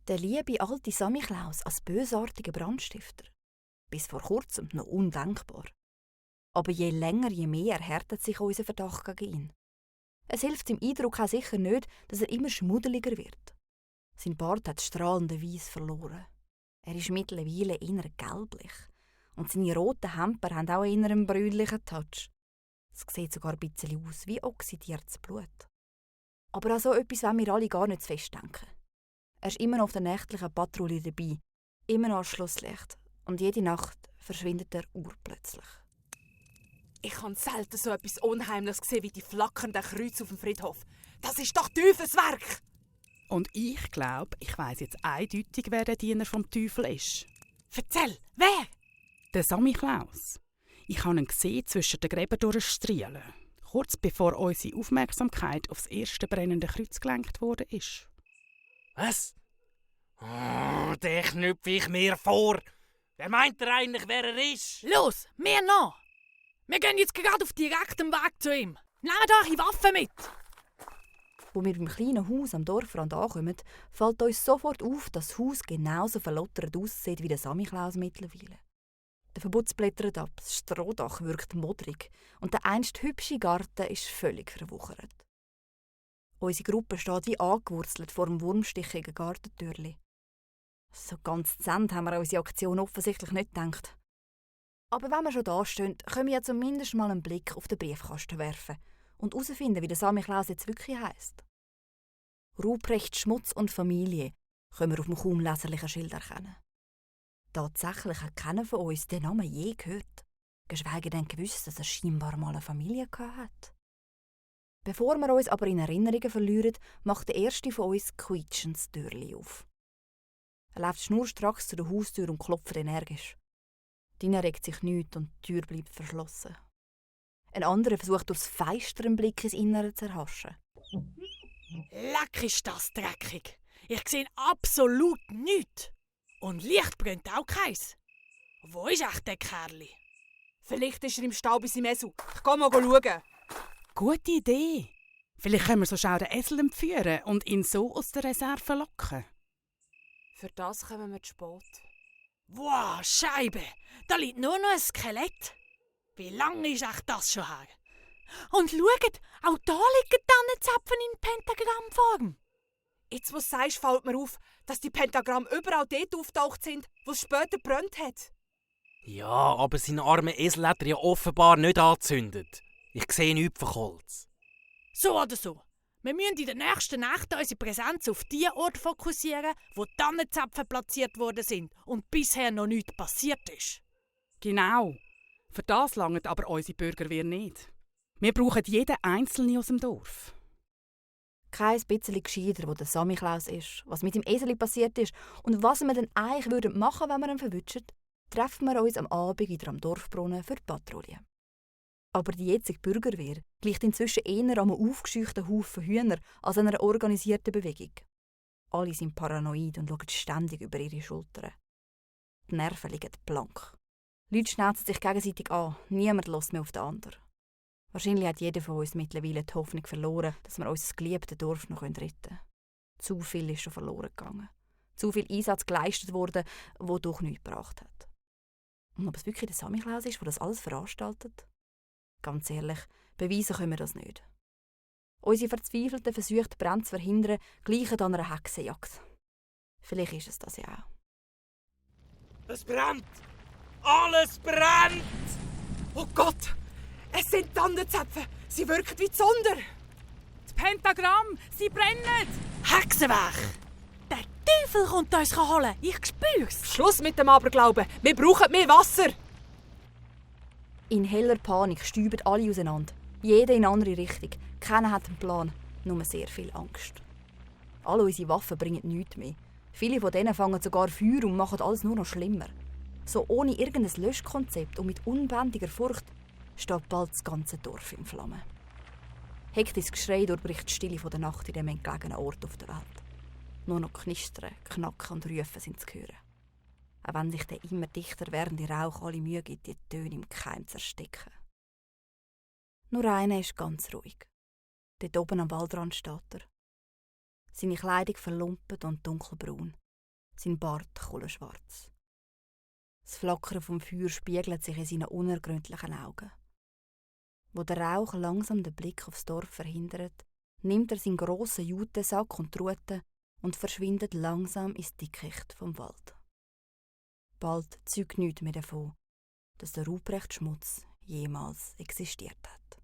Der liebe alte Samichlaus als bösartiger Brandstifter. Bis vor kurzem noch undenkbar. Aber je länger, je mehr erhärtet sich unser Verdacht gegen ihn. Es hilft dem Eindruck auch sicher nicht, dass er immer schmuddeliger wird. Sein Bart hat strahlende Weiss verloren. Er ist mittlerweile eher gelblich. Und seine roten Hemper haben auch eher einen brünlichen Touch. Es sieht sogar ein bisschen aus wie oxidiertes Blut. Aber an so etwas wollen wir alle gar nicht zu fest denken. Er ist immer noch auf der nächtlichen Patrouille dabei, immer noch als Schlusslicht. Und jede Nacht verschwindet er urplötzlich. Ich habe selten so etwas Unheimliches gesehen wie die flackernden Kreuze auf dem Friedhof. Das ist doch Teufelswerk! Und ich glaube, ich weiss jetzt eindeutig, wer der Diener vom Teufel ist. Erzähl, wer? Der Samichlaus. Ich habe ihn gesehen zwischen den Gräben durchstrielen, kurz bevor unsere Aufmerksamkeit auf das erste brennende Kreuz gelenkt wurde. Was? Oh, den knüpfe ich mir vor. Wer meint er eigentlich, wer er ist? Los, mir noch! Wir gehen jetzt gerade auf direktem Weg zu ihm. Nehmt eure Waffen mit! Wo wir beim kleinen Haus am Dorfrand ankommen, fällt uns sofort auf, dass das Haus genauso verlottert aussieht wie der Samichlaus mittlerweile. Der Verbutz blättert ab, das Strohdach wirkt modrig und der einst hübsche Garten ist völlig verwuchert. Unsere Gruppe steht wie angewurzelt vor dem wurmstichigen Gartentürli. So ganz zu Ende haben wir an unsere Aktion offensichtlich nicht gedacht. Aber wenn wir schon da stehen, können wir ja zumindest mal einen Blick auf den Briefkasten werfen und herausfinden, wie der Samichlaus jetzt wirklich heisst. Ruprecht Schmutz und Familie können wir auf dem kaum leserlichen Schild erkennen. Tatsächlich hat keiner von uns den Namen je gehört, geschweige denn gewusst, dass er scheinbar mal eine Familie hatte. Bevor wir uns aber in Erinnerungen verlieren, macht der erste von uns quietschend das Türchen auf. Er läuft schnurstracks zu der Haustür und klopft energisch. Dina regt sich nichts und die Tür bleibt verschlossen. Ein anderer versucht durchs Fenster einen Blick ins Innere zu erhaschen. Leck ist das dreckig. Ich sehe absolut nichts. Und Licht brennt auch keins. Wo ist echt der Kerli? Vielleicht ist er im Stall bei seinem Esel. Ich gehe mal schauen. Gute Idee. Vielleicht können wir so schnell den Esel entführen und ihn so aus der Reserve locken. Für das kommen wir zu spät. Wow, Scheibe! Da liegt nur noch ein Skelett. Wie lange ist echt das schon her? Und schaut, auch da liegen Tannenzapfen in Pentagrammform. Jetzt, wo du sagst, fällt mir auf, dass die Pentagramme überall dort auftaucht sind, wo es später gebrannt hat. Ja, aber sein armer Esel hat er ja offenbar nicht angezündet. Ich sehe nichts von Holz. So oder so. Wir müssen in den nächsten Nächten unsere Präsenz auf die Orte fokussieren, wo die Tannenzapfen platziert worden sind und bisher noch nichts passiert ist. Genau. Für das langen aber unsere Bürgerwehr nicht. Wir brauchen jeden Einzelnen aus dem Dorf. Kein bisschen gescheiter, wo der Samichlaus ist, was mit dem Eseli passiert ist und was wir denn eigentlich machen würden, wenn wir ihn verwutschen, treffen wir uns am Abend wieder am Dorfbrunnen für die Patrouille. Aber die jetzige Bürgerwehr gleicht inzwischen eher einem aufgescheuchten Haufen Hühner als einer organisierten Bewegung. Alle sind paranoid und schauen ständig über ihre Schultern. Die Nerven liegen blank. Leute schnauzen sich gegenseitig an, niemand hört mehr auf den anderen. Wahrscheinlich hat jeder von uns mittlerweile die Hoffnung verloren, dass wir unser geliebtes Dorf noch retten können. Zu viel ist schon verloren gegangen. Zu viel Einsatz geleistet worden, der doch nichts gebracht hat. Und ob es wirklich der Samichlaus ist, der das alles veranstaltet? Ganz ehrlich, beweisen können wir das nicht. Unsere verzweifelten Versuche, die Brände zu verhindern, gleichen an einer Hexenjagd. Vielleicht ist es das ja auch. Es brennt! Alles brennt! Oh Gott! Es sind Tannenzapfen! Sie wirken wie Zunder! Das Pentagramm! Sie brennen! Hexenwerk! Der Teufel kommt uns holen! Ich spür's! Schluss mit dem Aberglauben! Wir brauchen mehr Wasser! In heller Panik stäuben alle auseinander. Jeder in eine andere Richtung. Keiner hat einen Plan, nur sehr viel Angst. Alle unsere Waffen bringen nichts mehr. Viele von denen fangen sogar Feuer und machen alles nur noch schlimmer. So ohne irgendein Löschkonzept und mit unbändiger Furcht steht bald das ganze Dorf in Flammen. Hektisches Geschrei durchbricht die Stille der Nacht in dem entlegenen Ort auf der Welt. Nur noch Knistern, Knacken und Rufen sind zu hören. Auch wenn sich der immer dichter werdende Rauch alle Mühe gibt, die Töne im Keim zu ersticken. Nur einer ist ganz ruhig. Dort oben am Waldrand steht er. Seine Kleidung verlumpet und dunkelbraun. sein Bart kohlenschwarz. Das Flackern vom Feuer spiegelt sich in seinen unergründlichen Augen. Wo der Rauch langsam den Blick aufs Dorf verhindert, nimmt er seinen grossen Jutesack und die Rute und verschwindet langsam ins Dickicht vom Wald. Bald zeugt nichts mehr davon, dass der Ruprecht Schmutz jemals existiert hat.